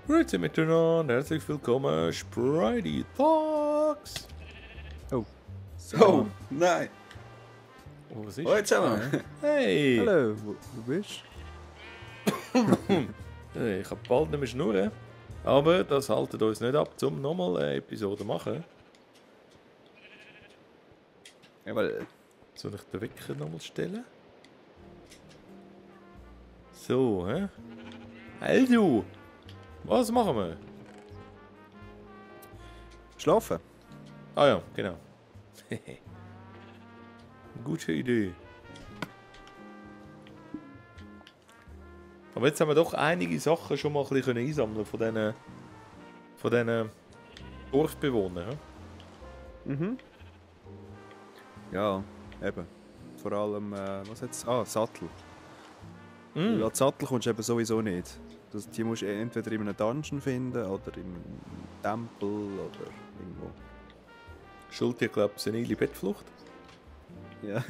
Grüezi miteinander, herzlich willkommen, Spritey Talks. Oh. Oh, nein. Oh, was ist? Hallo zusammen. Hey! Hallo, wo bist Ich hab bald nicht mehr schnurren, aber das haltet uns nicht ab, um nochmal eine Episode zu machen. Jawohl. Soll ich den Wecker nochmal stellen? So, hä? Also, was machen wir? Schlafen? Ah ja, genau. Gute Idee. Aber jetzt haben wir doch einige Sachen schon mal ein bisschen einsammeln von diesen Dorfbewohnern. Hm? Mhm. Ja, eben. Vor allem, was jetzt? Ah, Sattel. Mm. Ja, Sattel kommst du eben sowieso nicht. Die musst du entweder in einem Dungeon finden oder im Tempel oder irgendwo. Schuld dir, glaube ich, senile Bettflucht. Ja.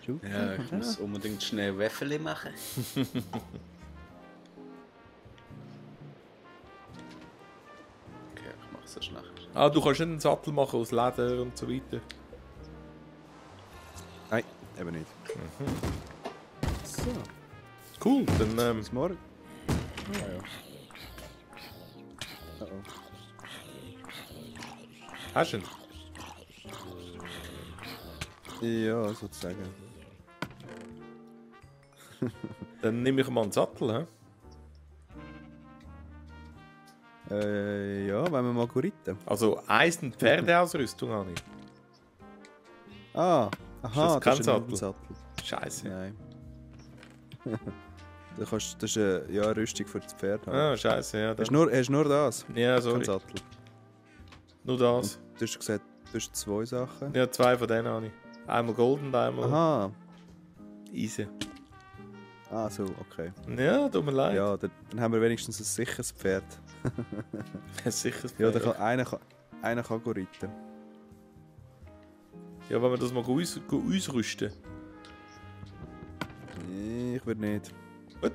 Ja, ich muss unbedingt schnell Wäffeli machen. Okay, ich mach's erst nachher. Ah, du kannst nicht einen Sattel machen aus Leder und so weiter. Nein, eben nicht. So, Cool, dann bis morgen. Ja, ja. Oh, hast du ihn. oh. Ja, sozusagen. Dann nehme ich mal einen Sattel. He? Ja, wenn wir mal reiten. Also Eisen Pferdeausrüstung habe ich. Ah, aha, das kein ein Sattel. Scheiße. Nein. Das ist eine Rüstung für das Pferd. Halt. Ah, scheiße, ja. Hast Dann. du nur das? Ja, Kein sorry. Sattel. Nur das. Du hast gesagt, du hast 2 Sachen. Ja, 2 von denen habe ich. Einmal Gold und einmal Aha. Eisen. Ah, so, okay. Ja, tut mir leid. Ja, dann haben wir wenigstens ein sicheres Pferd. Sicher. Ja, dann einer kann reiten. Ja, wenn wir das mal ausrüsten. Ich würde nicht. Gut.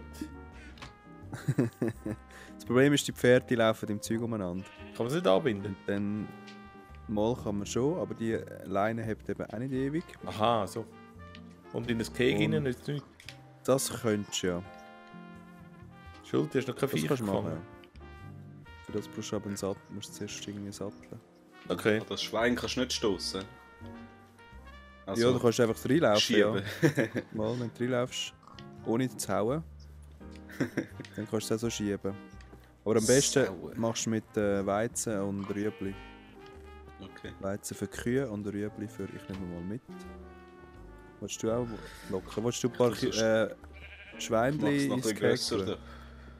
Das Problem ist, die Pferde die laufen im Zeug umeinander. Kann man es nicht anbinden? Dann mal kann man schon, aber die Leine hebt eben auch nicht ewig. Aha, so. Und in das Cake Und- rein nützt nichts. Das könntest du ja. Schuld, du hast noch kein Das Viech kannst du machen. gefangen. Für das brauchst du aber einen Sattel. Du musst zuerst irgendwie satteln. Okay. Das Schwein kannst du nicht stoßen. Ja, du kannst einfach reinlaufen. Ja. schieben. Mal, wenn du reinlaufst, ohne zu hauen, dann kannst du es auch so schieben. Aber am besten Sauen. machst du mit Weizen und Rüebli. Okay. Weizen für Kühe und Rüebli für... Ich nehme mal mit. Willst du auch locken? Willst du ein paar Also, Schweinchen Mach's noch ein bisschen grösser.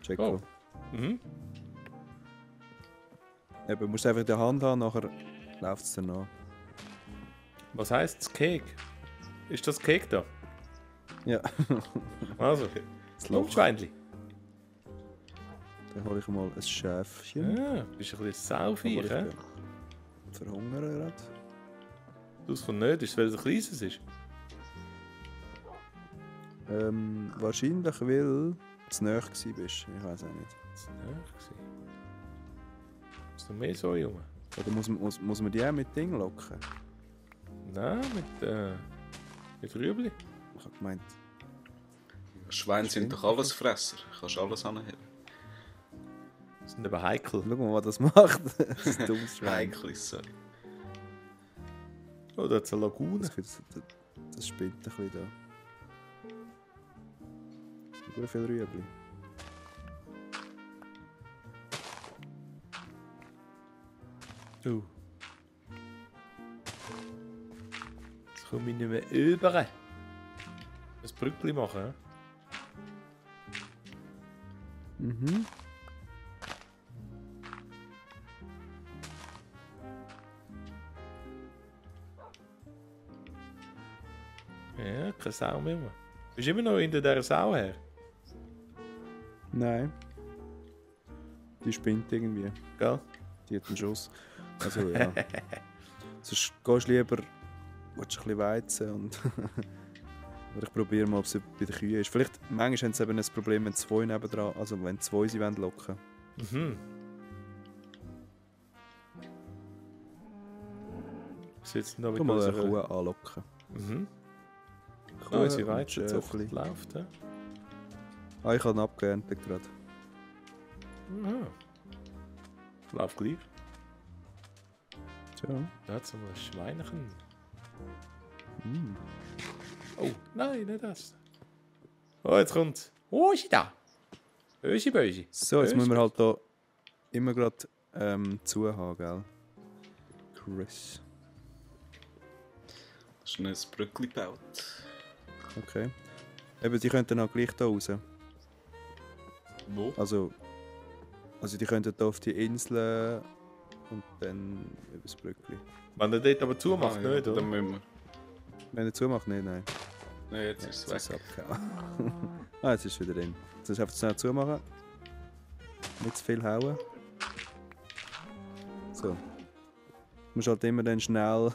Check. Oh. Mhm. Eben, du musst einfach in der Hand haben, nachher läuft es dann nach. Was heisst das Cake? Ist das Cake da? Ja, Also, das Loch. Schweinli. Dann hole ich mal ein Schäfchen. Ja, bist ein bisschen Sauviech, Aber hä? ich verhungere gerade. Das kommt nicht, ist es, weil es ein kleines ist. Wahrscheinlich, weil du zu nahe bist. Ich weiß auch nicht. Das ist nicht gewesen. Ist noch mehr so, Junge? Oder muss man die auch mit Ding locken? Nein, mit Rüebli. Ich habe gemeint, Schweine sind doch alles Fresser. Kannst alles anheben. Das sind eben heikel. schau mal, was das macht. Das ist ein dummes Schwein. Eigentlich, sorry. Oh, da hat es eine Lagune. Das spinnt ein bisschen da. Sehr viel Rüebli. Oh. Jetzt komme ich nicht mehr über. Ein Brückli machen, hä? Mhm. Ja, keine Sau mehr. Bist du immer noch hinter dieser Sau her? Nein. Die spinnt irgendwie. Gell? Die hat einen Schuss. Also ja. Sonst gehst du lieber, willst du ein bisschen Weizen und Oder ich probiere mal, ob es bei den Kühen ist. Vielleicht, manchmal haben sie eben ein Problem, wenn zwei nebendran, also wenn zwei sie locken wollen. Mhm. Was jetzt noch mit Komm mal eine unserer... Kuh anlocken. Mhm. Kuh Oh, sie und reizt so Schäfli. läuft, ja. Ah, ich habe ihn abgeerntet gerade. Mhm. Läuft gleich. Tja. Da hat es mal ein Schweinchen. Mm. Oh, nein, nicht das. Oh, jetzt kommt's. Oh, ist sie da? Böse, böse. So, jetzt Böse, müssen wir böse. halt da immer gerade zuhaben, gell? Chris. Das ist ein Brückli gebaut. Okay. Eben, die könnten auch gleich da raus. Wo? Also die könnten da auf die Insel und dann über das Brückli. Wenn er dort aber zumacht, ja, nicht, oder? Dann müssen wir. Wenn er zumacht, nicht, nein. Nein, jetzt ist Jetzt es weg. ist es abgehauen. Ah, jetzt ist es wieder drin. Jetzt ist einfach schnell zumachen. Nicht zu viel hauen. So. Du musst halt immer dann schnell.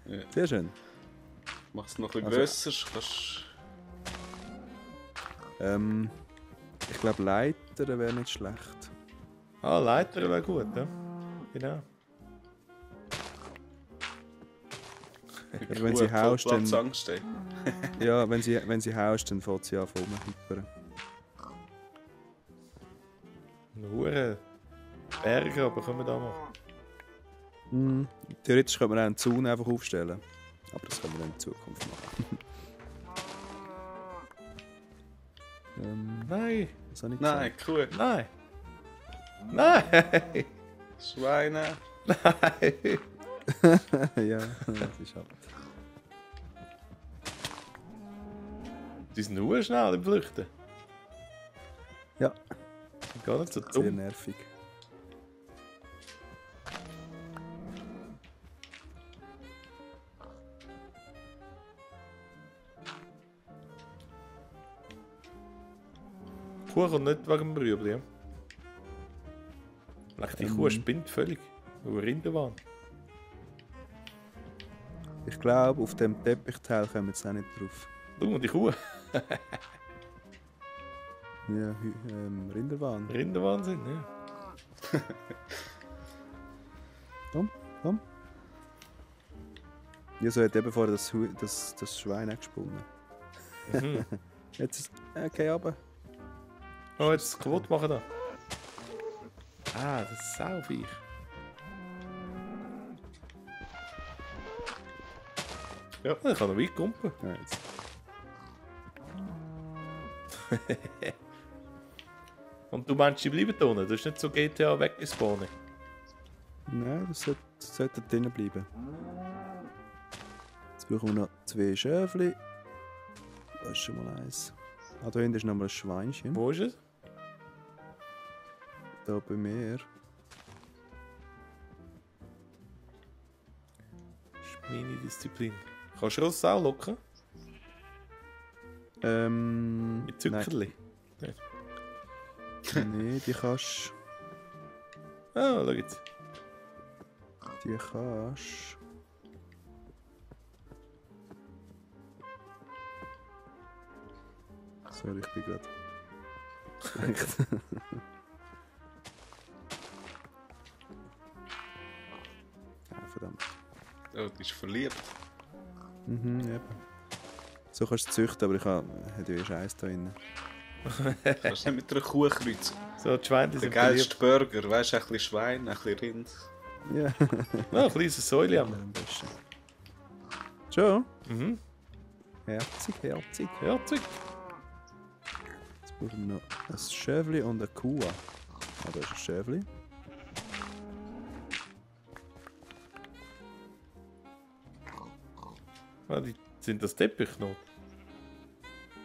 Ja. Sehr schön. Mach es noch ein Also- bisschen grösser. Kannst... Ich glaube, Leiter wäre nicht schlecht. Ah, Leiter wäre gut, ja. Genau. Aber wenn sie haust, dann- Platzangst, ey. Ja, wenn sie haust, dann fällt sie an von rumhypern. Nur Berge, aber können wir da machen. Theoretisch könnte man auch einen Zaun einfach aufstellen. Aber das können wir dann in Zukunft machen. Nein, Was habe ich Nein, Kuh. nein. Nein! Schweine. Nein! gesagt? Ja, das ist halt. Die sind nur schnell im Flüchten. Ja, Gar nicht so sehr dumm. nervig. Die Kuh kommt nicht wegen dem Brübli. Ja? Leck, die Kuh spinnt völlig. Über Rinderwahn. Ich glaube, auf dem Teppichteil kommen wir jetzt auch nicht drauf. Du und die Kuh. Ja, Rinderwahn. Rinderwahnsinn, ja. Komm. Ja, so hat eben vorher das Schwein auch gesponnen. Mhm. Jetzt ist okay, aber. Oh, jetzt das kaputt machen da. Ah, das ist Sauviech. Ja, dann kann er weit kumpen. Ja, jetzt. Und du meinst, die bleiben da unten? Du hast nicht so GTA weggespawnen. Nein, das sollte drinnen bleiben. Jetzt brauchen wir noch 2 Schäfli. Da ist schon mal eins. Ah, da hinten ist noch mal ein Schweinchen. Wo ist es? Da bei mir. Das ist meine Disziplin. Kannst du das auch locken? Mit Nein. Zuckerli? Nee, die kannst. Ah, schau jetzt. Die kannst. Sorry, ich bin gerade. Ah, verdammt. Oh, die ist verliebt. Eben. So kannst du es züchten, aber ich habe ja Scheiß da drin. Kannst du nicht mit einer Kuh kreuzen. So, die Schweine Der sind geilste Burger, weißt du, ein bisschen Schwein, ein bisschen Rind. Ja, Ah, ein kleines Säule haben am besten. Schon? wir. Mhm. Herzig. Herzig. Jetzt brauchen wir noch ein Schäfli und eine Kuh. Ah, da ist ein Schäfli. Ah, sind das Teppich noch?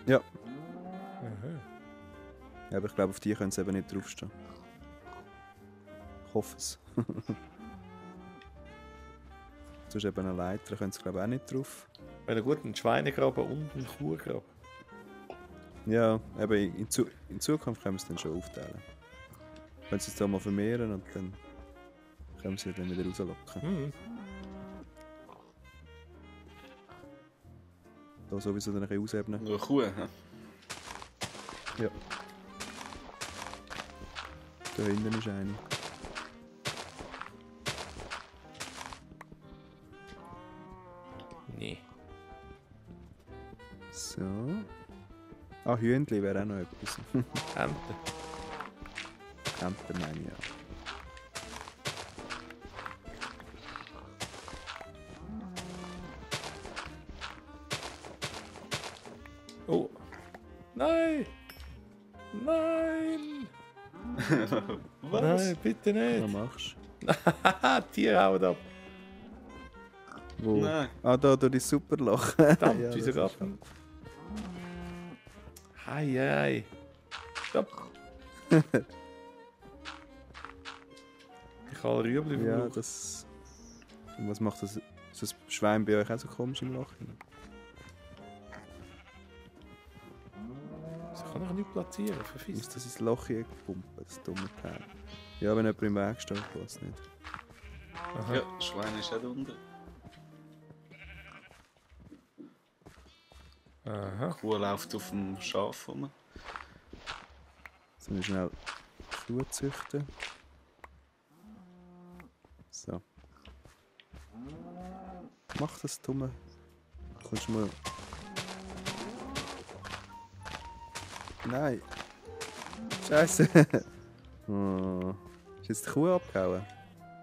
Ja. Aha. Ja, aber ich glaube, auf die können sie eben nicht draufstehen. Ich hoffe es. Sonst eben eine Leiter können sie glaube ich auch nicht drauf. Wenn einen guten Schweinegraben und einen Kuhgraben. Ja, eben in Zukunft können wir es dann schon aufteilen. Können sie es dann mal vermehren und dann können wir sie dann wieder rauslocken. Mhm. Da sowieso dann ein bisschen aushebnen. Nur eine Kuh, hä? Ja. Da hinten ist eine. Nee. So. Ah, Hühnli wäre auch noch etwas. Ente. Enten meine ich ja. Oh. Nein! Nein! Was? Nein, bitte Was nicht! machst Haha, Tier haut ab! du? Wo? Nein. Ah, da durch das Superloch. Verdammt, Ja, wieso das geht ist denn? Hei, hei! Stopp! Ich kann Rüebli Ja, verbrauchen. das... Und was macht das? Ist das Schwein bei euch auch so komisch im Loch? Das kann ich nicht platzieren, Muss verfiss. das ins Loch pumpen, das dumme Teil? Ja, wenn jemand im Weg steht, passt nicht. Aha. Ja, das Schwein ist auch unten. Aha. Die Kuh läuft auf dem Schaf rum. Jetzt müssen wir schnell Schuhe züchten. So. Mach das dumme. Kommst du mal. Nein! Scheiße! Oh. Ist jetzt die Kuh abgehauen?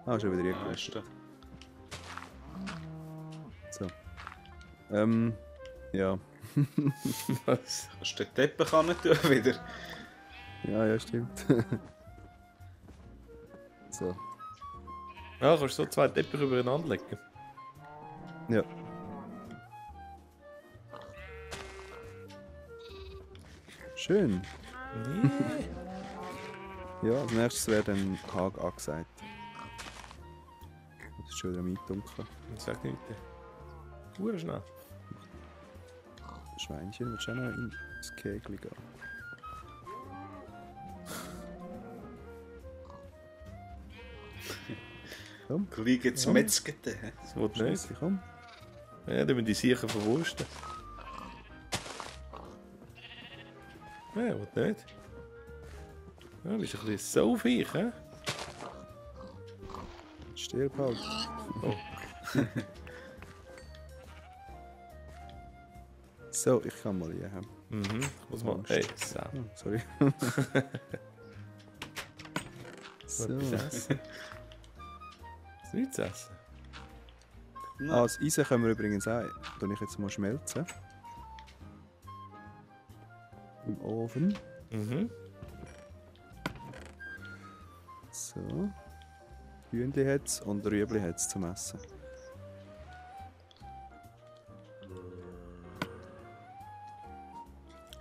Ah, schon wieder Ah, irgendwo. ist da. So. Ja. Was? Kannst du den Teppich an tun wieder? Ja, stimmt. So. Ja, kannst du so zwei Teppiche übereinander legen. Ja. Schön. Nee. Ja, als nächstes wäre dann Hag angesagt. Das ist schon wieder am Eindunkeln. Sag nicht. Uhr schnell. Schweinchen, willst du auch noch ins Kegel gehen? Komm, Gleich jetzt Ja. Metzgete. Das wird nicht. Scheisse, komm. Ja, dann müssen die sicher verwursten. Ja, wird nicht. Ja, du bist ein bisschen so feich, hä? Stirb halt. Oh. So, ich kann mal hier. Mhm. Muss man. Angst. Ey, so. Oh, sorry. So. so. Etwas essen. Ist nichts zu essen. Ah, das Eisen können wir übrigens auch. Tue ich jetzt mal schmelzen. Im Ofen. Mhm. So. Hühnli hat es und Rüebli hat es zum Essen.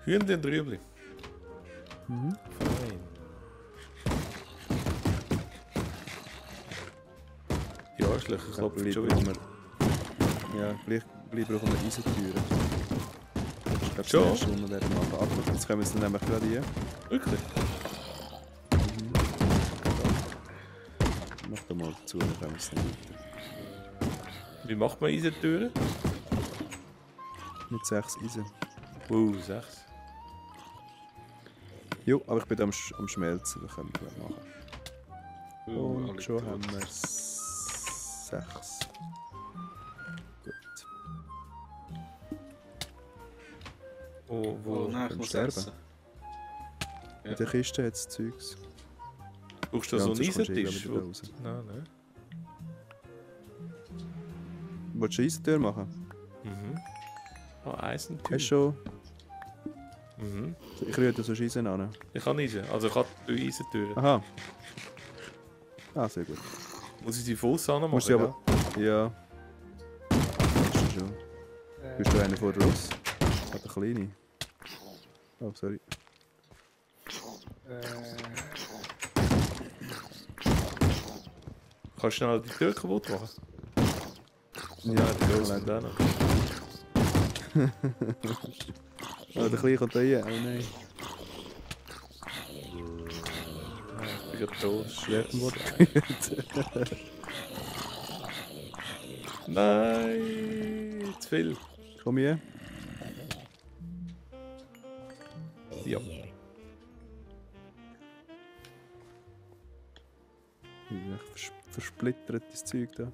Hühnli und Rüebli. Mhm. Fein. Die Arschlöcher klopfen schon wieder. Ja, gleich brauchen wir Eisentüren. Ich glaube, Schon? das Stunde werden wir machen. Aber jetzt kommen wir dann nämlich gerade hier. Wirklich? Mach da mal dazu, dann können wir es dann weiter. Wie macht man Eisentüren? Mit 6 Eisen. 6. Jo, aber ich bin am Schmelzen, das können wir gleich machen. Und alle schon tot. haben wir 6. Gut. Oh, Oh wo? nein, ich beim muss Sterben. essen. Ja. In der Kiste hat es Zeugs. Brauchst du Ja, so einen sonst kommst du eh Eisentisch? wieder raus. Nein, nein. Willst du eine Eisentür machen? Mhm. Oh, Eisentür. Hast du schon? Mhm. Ich rühre da so Eisen an. Ich kann Eisen. Also ich habe 3 Eisentüren. Aha. Ah, sehr gut. Muss ich sie voll anmachen? Musst du aber. Ja. Ist schon. Bist du einer vor der Ross? Hat eine kleine. Oh, sorry. Kannst du schnell die Tür kaputt machen? Ja, die der grossen Kleine. da noch. Oh, der Kleine kommt da rein. Oh nein. Ich bin gerade tot. Schwertenwort. Nein, zu viel. Komm hier. Ja. Versplittertes Zeug da.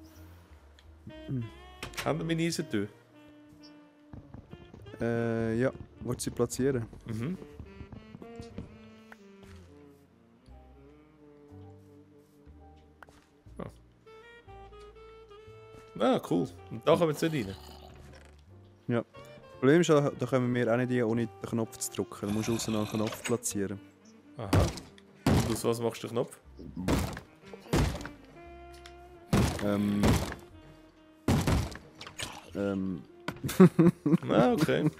Haben wir meine Eisentür? Ja. Wolltest du sie platzieren? Mhm. Ah, cool. Und da kommen wir nicht rein. Ja. Das Problem ist, da können wir auch nicht rein, ohne den Knopf zu drücken. Du musst außen einen Knopf platzieren. Aha. Und aus was machst du den Knopf? Ah, okay.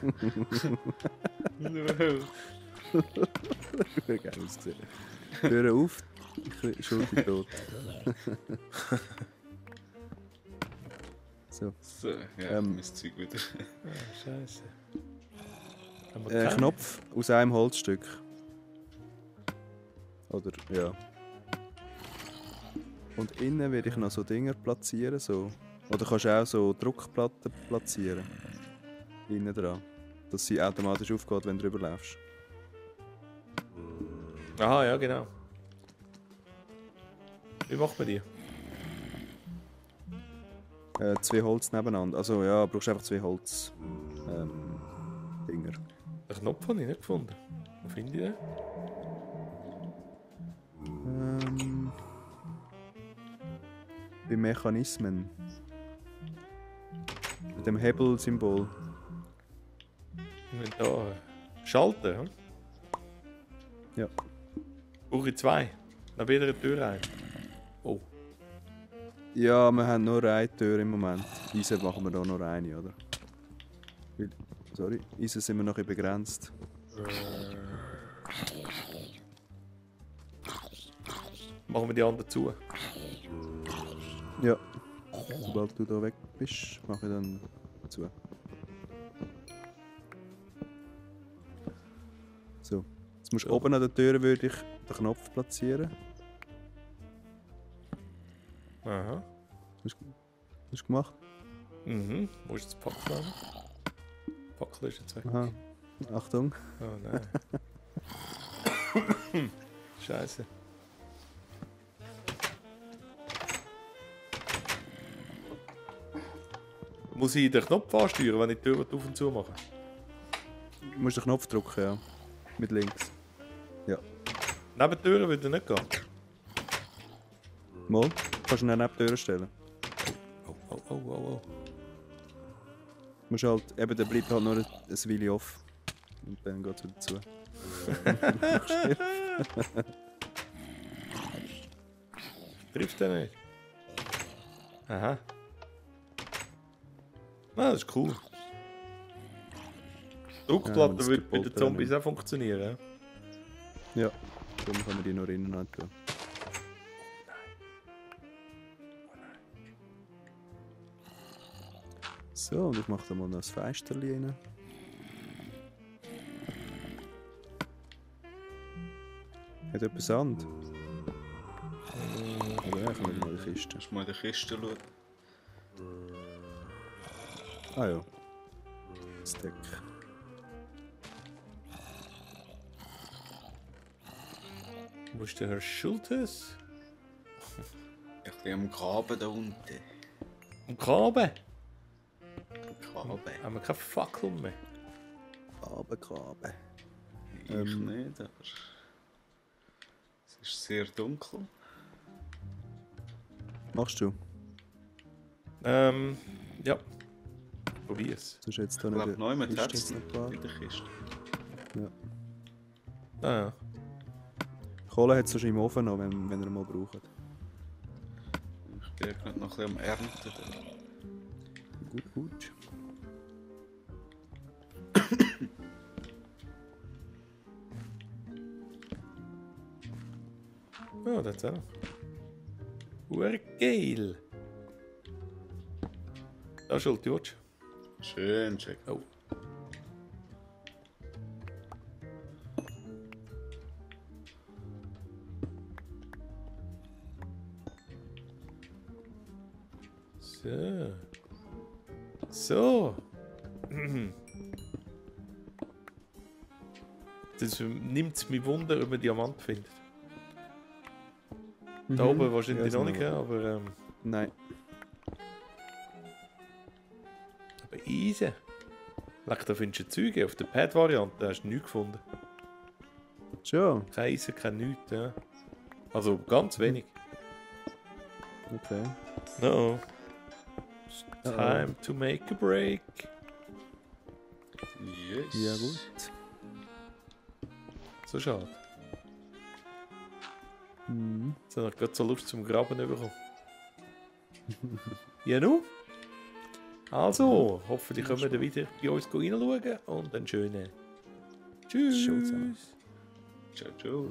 Geil ausgesehen. Hör auf, Schulter tot. So. So, ja, mein Zeug wieder. Ah, Scheiße. Haben wir keinen? Knopf aus einem Holzstück. Oder, ja. Und innen werde ich noch so Dinger platzieren, so. Oder kannst du auch so Druckplatten platzieren. Innen dran. Dass sie automatisch aufgeht, wenn du drüber läufst. Aha, ja, genau. Wie macht man die? 2 Holz nebeneinander. Also ja, brauchst einfach 2 Holz. Dinger. Den Knopf habe ich nicht gefunden. Wo finde ich den? Bei Mechanismen. Mit dem Hebelsymbol. Inventar. Schalter, hm? Ja. Brauche ich 2. Nach jeder Tür ein. Oh. Ja, wir haben nur eine Tür im Moment. Eisen machen wir da nur eine, oder? Sorry, Eisen sind wir noch ein bisschen begrenzt. Machen wir die anderen zu. Ja. Sobald du da weg bist, mache ich dann zu. So. Jetzt musst du oben an der Tür würde ich den Knopf platzieren. Aha. Hast du gemacht? Mhm. Wo ist das Packel? Packel ist jetzt weg. Aha. Achtung. Oh nein. Scheiße. Muss ich den Knopf ansteuern, wenn ich die Tür auf und zu mache? Du musst den Knopf drücken, ja. Mit links. Ja. Neben die Türen würde er nicht gehen. Mal. Kannst du ihn auch neben die Tür stellen. Oh. Du musst halt, eben, der bleibt halt nur ein Weile off. Und dann geht es wieder zu. Trifft er nicht? Aha. Ah, das ist cool. Druckplatte das würde bei gibt den Zombies auch funktionieren. Ja. Darum kann man die nur innen halt tun. So, und ich mache da mal noch ein Fensterchen rein. Hat jemand Sand? Oder ja, ich will mal in die Kiste. Kannst du mal in die Kiste schauen? Ah ja. Stack. Wo ist der Herr Schultes? Ein bisschen am Graben da unten. Am Graben? Graben. Haben wir keine Fackel mehr? Abendgraben. Ich nicht, aber es ist sehr dunkel. Machst du? Ja. Probier's. Sonst jetzt da Ich glaube, nicht neu mit Kiste Herz noch klar. in der Kiste. Ja. Ah ja. Kohle hat es schon im Ofen noch, wenn ihr mal braucht. Ich bin gerade noch ein bisschen am Ernten. Gut. Ja, das auch. Geil. Da Schuld, George. Schön, check. Oh. So. Das nimmt es mich Wunder, ob man Diamant findet. Da oben wahrscheinlich Ja, noch nicht, aber Nein. easy. Leck, da findest du Züge. Auf der Pad-Variante hast du nichts gefunden. Schon? Kein Eisen, kein nichts, ja. Also ganz wenig. Okay. No. It's time to make a break. Yes. Ja, gut. So schade. Mhm. Jetzt habe ich gerade so Lust zum Graben bekommen. Ja, nun. Also, hoffentlich können wir dann wieder bei uns reinschauen und einen schönen Tschüss. Ciao zusammen. Ciao, ciao.